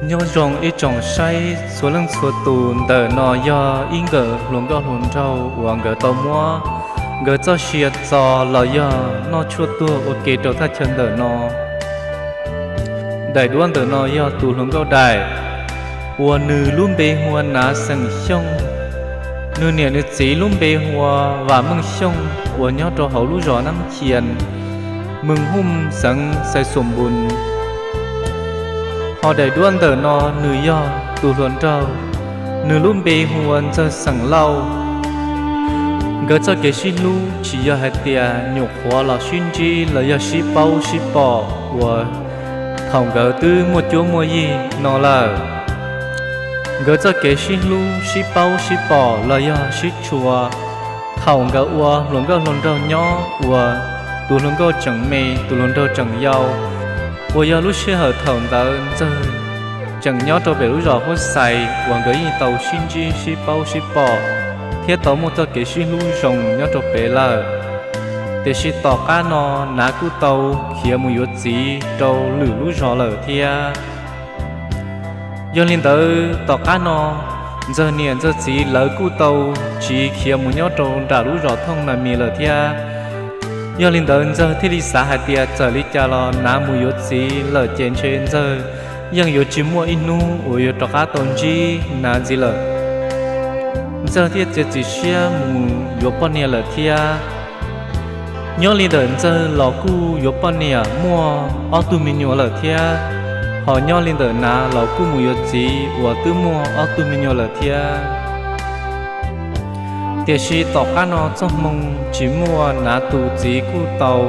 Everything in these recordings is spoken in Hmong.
Nyob zoo ib tsoom saib txhua leej txhua tus, ntawm no yog ib nkawm hluas nkauj hluas nraug uas nkawd tau muab nkawd txoj sia txo los yog noj tshuaj tuag ua ke rau thaj chaw ntawm no. Daim duab ntawm no yog tus hluas nkauj daim uas nws lub npe hu ua Nav xeem Xyooj, nws niam nws txiv lub npe hu ua Vam Meej Xyooj uas nyob rau hauv lub zos Nab Khias, Meej Hooj xeev Xais Xuam Npus. Ho daim duab ntawm no nws yog tus hluas nraug, nws lub npe hu ua Ntxawg xeem Lauj. Nkawd txoj kev sib hlub tsis yog hais tias nyuam qhuav los sib ntsib los yog sib paub sib pom uas thaum nkawd twb muaj cuab muaj yig no lawm. Nkawd txoj kev sib hlub sib paub sib pom los yog sib tshua thaum nkawd ua hluas nkauj hluas nraug nyob uas tus hluas nkauj tseem me tus hluas nraug tseem yau, uas yog lub sij hawm thaum ntawd Ntxawg tseem nyob rau pem lub zos Huab Xais uas nkawd yeej tau sib ntsib sib paub sib pom thiab tau muaj txoj kev sib hlub zoo nyob rau pem lawm. Tiam sis tom qab no Nav kuj tau khiav mus yuav txiv rau lwm lub zos lawm thiab. Yog li ntawd tom qab no Ntxawg niam Ntxawg txiv lawv kuj tau tsiv khiav mus nyob rau nram lub zos Thooj Nas Mis lawm thiab. Yog li ntawd Ntxawg thiaj li xav hais tias txawm li cas los Nav mus yuav txiv lawm ces ntshe Ntxawg yeej yuav tsis muaj ib hnub uas yuav rov qab tau ntsib Nav ntxiv lawm. Ntxawg thiaj txiav txim siab mus yuav poj niam lawm thiab. Nyob li ntawm Ntxawg los kuj yuav poj niam muaj ob tug me nyuam lawm thiab, ho nyob li ntawm Nav los kuj mus yuav txiv uas twb muaj ob tug me nyuam lawm thiab. Tiam sis tom qab no txoj hmoo tsis muaj, Nav tus txiv kuj tau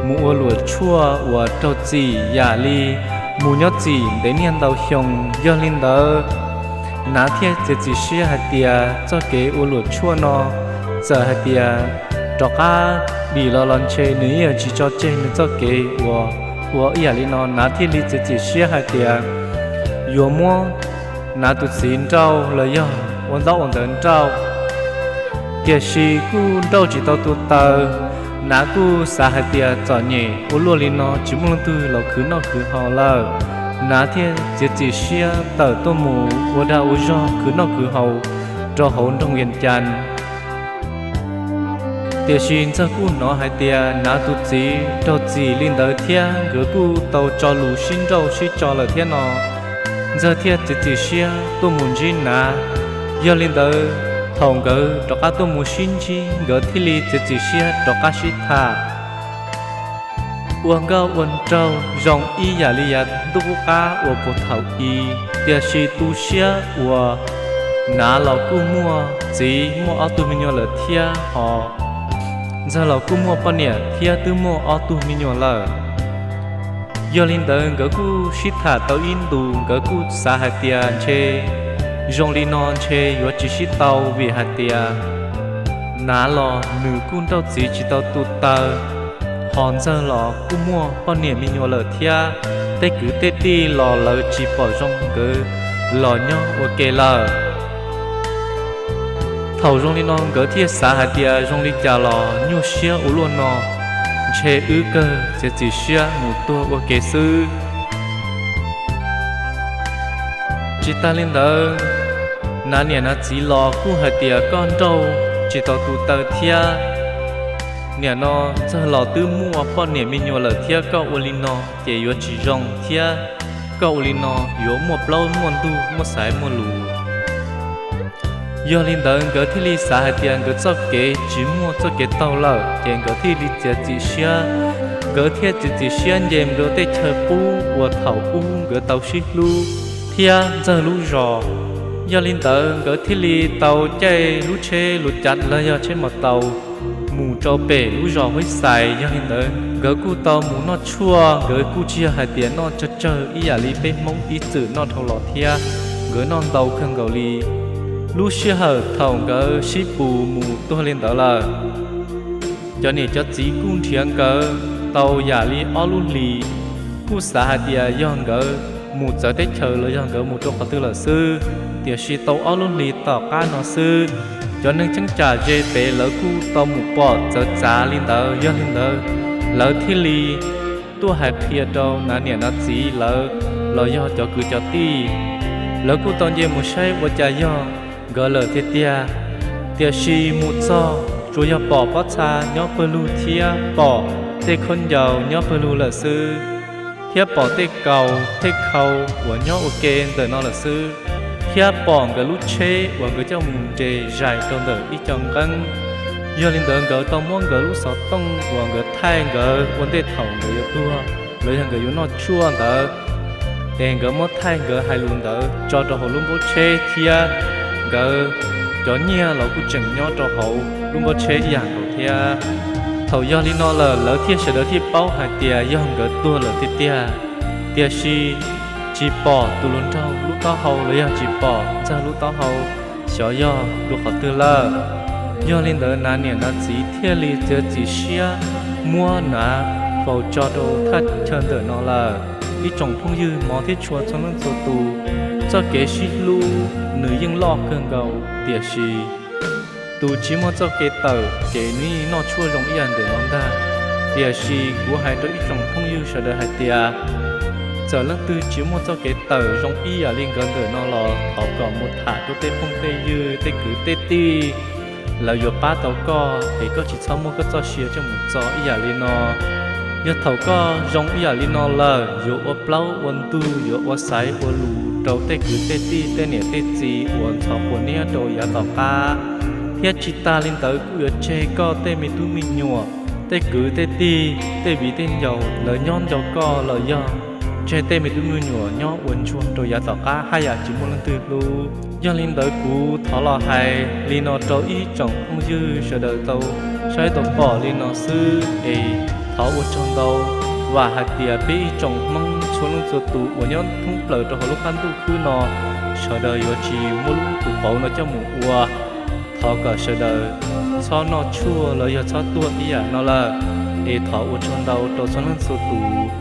mus ua luam tshuaj uas raug txim yam li mus nyob txim ntev niaj ntau xyoo. Yog li ntawd Nav thiaj txiav txim siab hais tias txoj kev ua luam tshuaj no txawm hais tias rov qab dim los los ntshe nws yeej yuav tsis tso tseg nws txoj kev uas ua ib yam li no. Nav thiaj li txiav txim siab hais tias yuav muab Nav tus txiv nrauj los yog ua ntaub ua ntawv nrauj. Tiam sis kuj nrauj tsis tau tus taw, Nav kuj xav hais tias txom nyem ua luaj li no tsis muaj leej twg los khwv noj khwv haus lawm. Nav thiaj txiav txim siab tawm tuaj mus ua dag ua zog khwv noj khwv haus rau hauv nroog Vias Cas. Tiam sis Ntxawg kuj hnov hais tias Nav tus txiv raug txim li ntawd thiab nkawd kuj tau tso lus sib nrauj sib tso lawm thiab no, Ntxawg thiaj txiav txim siab tuaj mus ntsib Nav. Yog li ntawd thaum nkawd rov qab tuaj mus sib ntsib nkawd thiaj li txiav txim siab rov qab sib tham ua nkauj ua nraug zoo ib yam li yav ntuj qub qab uas puag thaum i. Tiam sis tu siab uas Nav los kuj muaj txiv muaj ob tug me nyuam lawm thiab ho Ntxawg los kuj muaj poj niam thiab twb muaj ob tug me nyuam lawm. Yog li ntawd nkawd kuj sib tham tau ib ntus, nkawd kuj xav hais tias ntshe zoo li no ntshe yuav tsis sib tau vim hais tias Nav los nws kuj nrauj txiv tsis tau tus taw, ho Ntxawg los kuj muaj poj niam me nyuam lawm thiab, tej kwv tej tij los lawv tsis pom zoo nkawd los nyob ua ke lawm. Thaum zoo li no nkawd thiaj xav hais tias zoo li cas los nyuaj siab ua luaj no, ntshe wb kawg txiav txim siab mus tuag ua ke xwb. Tsis tas li ntawd, Nav niam Nav txiv los kuj hais tias koj nrauj tsis tau tus taw thiab, nim no Ntxawg los twb muaj poj niam me nyuam lawm thiab, koj ua li no ces yuav tsis zoo thiab, koj ua li no yuav muaj plaub muaj ntug muaj xaiv muaj lus. Yog li ntawd nkawd thiaj li xav hais tias nkawd txoj kev tsis muaj txoj kev taug lawm, ces nkawd thiaj li txiav txim siab. Nkawd thiaj txiav txim siab nce mus rau tej chaw qub uas thaum ub nkawd tau sib hlub thiab Ntxawg lub zos. Yog li ntawd nkawd thiaj li tau caij lub tsheb luv cav los yog tsheb mos taus mus rau pem lub zos Huab Xais. Yog li ntawd nkawd kuj tau mus noj tshuaj, nkawd kuj tsis yog hais tias noj tsawg tsawg ib yam li peb Hmoob ib txwm noj dhau los thiab, nkawd noj ntau kawg nkaus li. Lub sij hawm thaum nkawd sib pus mus tuag li ntawd lawm, cov niam cov txiv kuj nrhiav nkawd tau yam li ob lub hlis, kuj xav hais tias yog nkawd mus txawv teb chaws los yog nkawd mus rau qhov twg lawm xwb. Tiam sis tau ob lub hlis tom qab no xwb, cov neeg cheeb tsam ze pem lawv kuj tau mus pom txawv txav li ntawd. Yog li ntawd lawv thiaj li tuaj hais qhia rau nav niam nav txiv lawv los yog cov kwv cov tij. Lawv kuj tau nce mus saib ua cas yog nkawd lawm tiag tiag. Tiam sis mus txog tsuas yog pom pob txha nyob pawg lug thiab pom tej khaub ncaws nyob pawg lug lawm xwb, thiab pom tej kaus tej khau uas nyob ua ke ntawm no lawm xwb, thiab pom nkawd lub tsheb uas nkawd coj mus nres zais rau ntawm ib co nqeeb. Yog li ntawd nkawd tau muab nkawd lub xov tooj uas nkawd thaij nkawd ua ntej thaum nkawd yuav tuag los yog nkawd yuav noj tshuaj ntawd, es nkawd muab thaij nkawd hais lus ntawd tso rau hauv lub npaub tsheb thiab nkawd cov nyiaj los kuj tseem nyob rau hauv lub npaub tsheb ib yam nkaus thiab. Thaum yog li no lawm lawv thiaj sawv daws thiaj paub hais tias yog nkawd tuag lawm tiag tiag. Tiam sis tsis pom tus hluas nraug lub taub hau los yog tsis pom ntxawg lub taub hau, xyov yog dua qhov twg lawm. Yog li ntawd nav niam nav txiv thiaj li txiav txim siab muab nav faus tso rau thaj chaw ntawm no lawm. Ib tsoom phooj ywg hmov thiab tshua txhua leej txhua tus, txoj kev sib hlub nws yeej loj kawg nkaus, tiam sis tus tsis muaj txoj kev tawm ces nws noj tshuaj zoo ib yam ntawm no ntag. Tiam sis kuv hais rau ib tsoom phooj ywg sawv daws hais tias, txawm leej twg tsis muaj txoj kev tawm zoo ib yam li nkawd ntawm no los thov kom mus tham rau tej phooj tej ywg tej kwv tej tij, lawv yuav pab tau koj es koj tsis txhob muab koj txoj sia coj mus txo ib yam li no. Yog thaum koj zoo ib yam li no lawm, yuav ua plaub ua ntug, yuav ua xaiv ua lus rau tej kwv tej tij tej niam tej txiv uas ntxhov quav niab rau yav tom qab, thiab tsis tas li ntawd kuj yuav tseg koj tej me tub me nyuam, tej kwv tej tij, tej viv tej ncaus lawv nyob nco koj los yog tseg tej me tub me nyuam nyob ua ntsuag rau yav tom qab haj yam tsis muaj leej twg hlub. Yog li ntawd kuv thov los hais li no rau ib tsoom phooj ywg sawv daws tau saib tau pom li no xwb es thov ua tsaug ntau. Vam hais tias peb ib tsoom Hmoob txhua leej txhua tus uas nyob thoob plaws rau hauv lub qab ntuj khwb no, sawv daws yuav tsis muab lub tus qauv no coj mus ua. Thov kom sawv daws txhob noj tshuaj los yog txhob tuag ib yam no lawm, es thov ua tsaug ntau rau txhua leej txhua tus.